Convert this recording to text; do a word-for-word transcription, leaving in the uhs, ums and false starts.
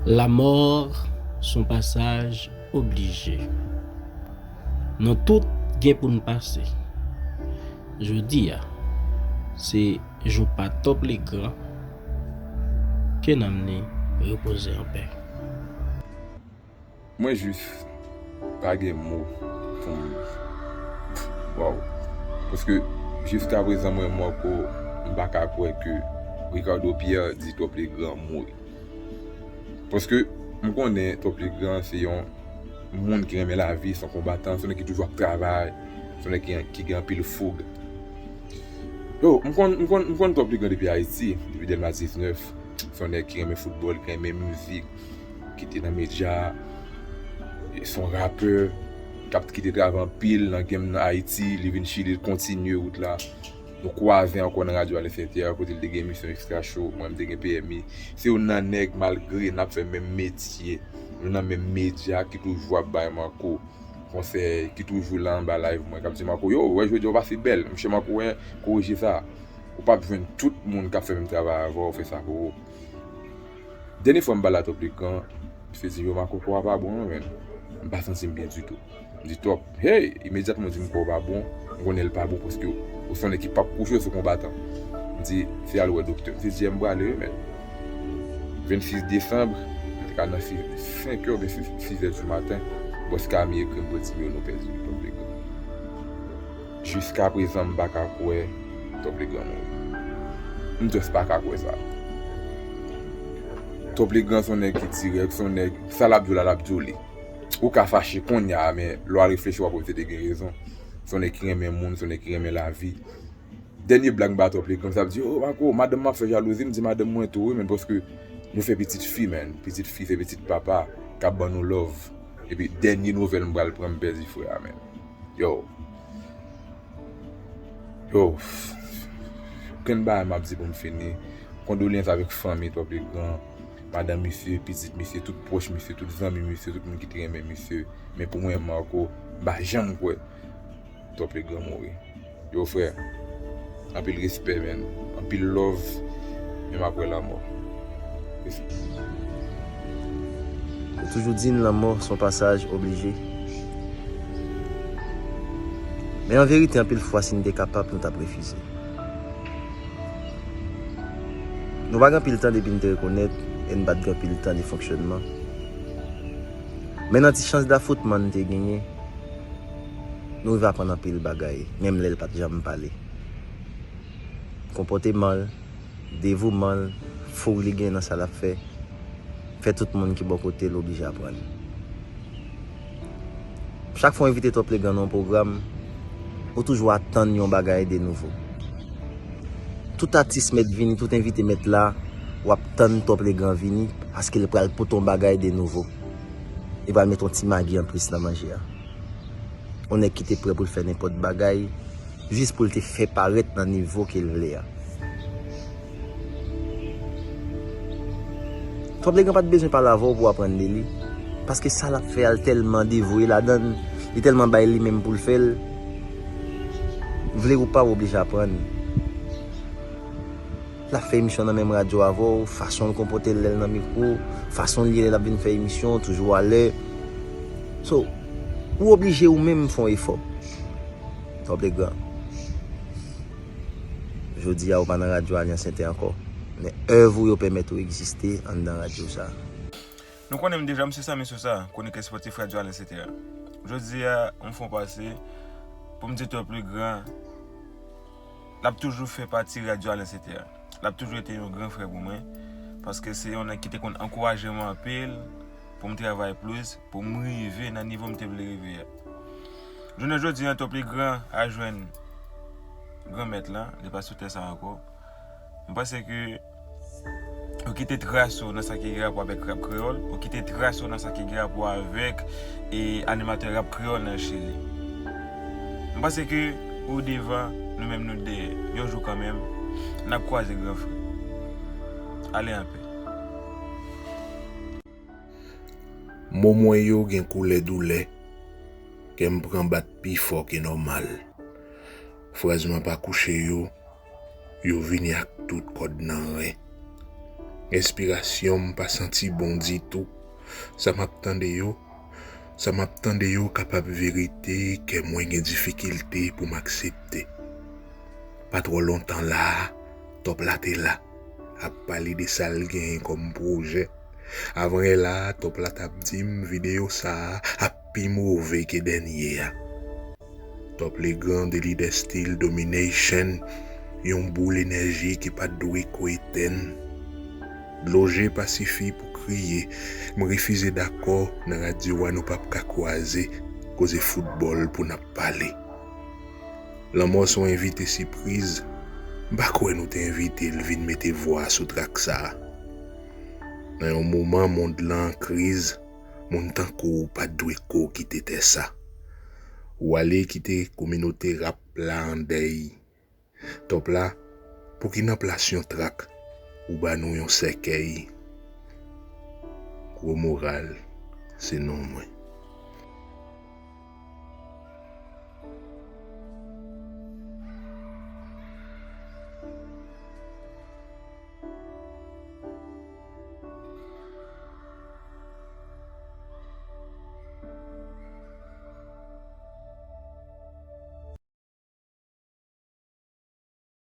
Lanmò s on pasaj oblije. Nou tout gen pou n pase. Jodi a, se jou pa Top Legrand. Ke nanm li repoze anpè. Mwen jis pa gen mo pou m. Waw. Paske jiskaprezan mwen menm ankò, m pa ka kwè ke Ricardo Pierre di Top Legrand mouri. Paske m konnen Top Legrand se yon moun ki renmen lavi, se yon konbatan, se yon nèg ki toujou ap travay, se yon nèg ki, ki gen anpil foug. Yo, m konn, m konn, m konn Top Legrand depi Ayiti, depi Dèlma diznèf. Se yon nèg ki renmen foutbòl, ki renmen mizik, ki te nan medya, se yon rapè, k ap, ki te travay anpil nan game nan Ayiti, li vin Chili, li kontinye wout la. Nou kwaze ankò nan radyo Alen Sentè, kote l te gen emisyon Extra Show, mwen m te gen P M I. Se youn nan nèg, malgre n ap fè menm metye, nou nan menm medya, ki toujou ap bay Marco konsèy, ki toujou la anba live mwen, k ap di Marco, yo, ou wè jodi a ou pase bèl, monchè Marco, wè, korije sa. Ou p ap jwenn tout moun k ap fè menm travay avè w fè sa pou ou. Dènye fwa m pale a Top Legrand, misye di, yo, Marco, kò a pa bon non, menn. M pa santi m byen ditou. M di, Top, hey! Imedyatman m di m kò w pa bon, m konnen l pa bon paske ou se yon nèg ki p ap kouche, ou se konbatan. M di, se al wè doktè. Misye di, m prale wi, menn. Vennsis desanm, m te ka nan senk è oubyen sis è di maten, bòs Kami ekri m pou l di m, yo, nou pèdi Top Legrand. Jiskaprezan m pa ka kwè Top Legrand mouri. M just pa ka kwè sa. Top Legrand se yon nèg ki dirèk, se yon nèg, sa l ap di w la, l ap di w li. Ou ka fache kounye a, men lè w al reflechi, w ap wè misye te gen rezon. Se yon nèg ki renmen moun, se yon nèg ki renmen lavi. Dènye blag m ba Top Legrand, sa ap di, oh, Marco, madanm m ap fè jalouzi, m di madanm mwen tou, wi, men paske nou fè pitit fi, men. Pitit fi, se pitit papa, k ap ban nou love. Epi, dènye nouvèl m pral pran, m pèdi frè a, men. Yo. Yo. Kenn bagay m ap di pou m fini. Kondolyans avèk fanmi Top Legrand, madanm misye, pitit misye, tout pwòch misye, tout zanmi misye, tout moun ki te renmen misye. Men pou mwen, Marco, m pa janm kwè Top Legrand mouri. Yo, frè, anpil respè, menn. Anpil love. Men m ap wè lanmò. Respè. Yo toujou di n lanmò s on pasaj oblije. Men an verite, anpil fwa, si n te kapab, nou t ap refize. Nou pa gen anpil tan depi n te rekonèt e n pa t gen anpil tan de fonksyònman. Men nan ti chans dafwoutman n te genyen, nou rive aprann anpil bagay, menm lè l pa t janm pale. Konpòteman l, devouman l, foug li gen nan sa l ap fè, fè tout moun ki bò kote l oblije aprann. Chak fwa w envite Top Legrand nan yon pwogram, ou toujou atann yon bagay de nouvo. Tout atis mèt vini, tout envite mèt la, w ap tann Top Legrand vini, paske l pral pote yon bagay de nouvo. Li pral mete yon ti magi anplis nan manje a. Yon nèg ki te prè pou l fè nenpòt bagay, jis pou l te fè parèt nan nivo ke l vle a. Top Legrand pa t bezwen pale avè w pou w aprann de li, paske sa l ap fè a, l tèlman devoye ladan l, li tèlman bay li menm pou l fè l, vle ou pa, w oblije aprann. L ap fè emisyon nan menm radyo avè w, fason l konpòte l lè l nan mikwo, fason l ye lè l ap vin fè emisyon, toujou alè. So, ou oblije ou menm fè yon efò. Top Legrand. Jodi a, ou pa nan radyo Alyans Entè ankò, men èv ou yo pèmèt ou egziste anndan radyo sa a. Nou konnen m deja, m se Samy Sosa, kwonikè spòtif radyo Alyans Entè a. Jodi a, m fè yon pase pou m di Top Legrand, l ap toujou fè pati radyo Alyans Entè a. L ap toujou rete yon gran frè pou mwen, paske se yon nèg ki te konn ankouraje mwen anpil pou m travay plis, pou m rive nan nivo m te vle rive a. Jounen jodi a, Top Legrand a jwenn Granmèt la, li pa sou tè sa ankò. M panse ke ou kite tras ou nan sa ki gen rapò avèk rap kreyòl, ou kite tras ou nan sa ki gen rapò avèk e animatè rap kreyòl nan Chili. M panse ke ou devan, nou menm nou dèyè. Yon jou kanmenm, n ap kwaze, gran frè. Ale anpè. Mo mwen yo gen koulè doulè. Kè m pran bat pi fò ke nòmal. Fraz mwen pa kouche yo, yo vini ak tout kòd nan ren. Enspirasyon m pa santi bon ditou. Sa m ap tande yo, sa m ap tande yo kapab verite kè mwen gen difikilte pou m aksepte. Pa twò lontan la a, Top la te la, ap pale de sa l genyen kòm pwojè. Avan yè la a, Top la t ap di m videyo sa a ap pi move ke dènye a. Top Legrand de lidè stil Domination, yon boul enèji ki pa t dwe ko etenn. Dlo je pa sifi pou kriye, m refize dakò nan radyo a nou p ap ka kwaze, koze foutbòl pou n ap pale. Lanmò se yon envite sipriz, m pa kwè nou te envite l vin mete vwa sou trak sa a. Nan yon moman mond lan an kriz, moun tankou w pa t dwe ko kite tè sa. Ou ale kite kominote rap la an dèy. Top la, pou ki nan plas yon trak, ou ba nou yon sèkèy. Gwo moral, se non mwen.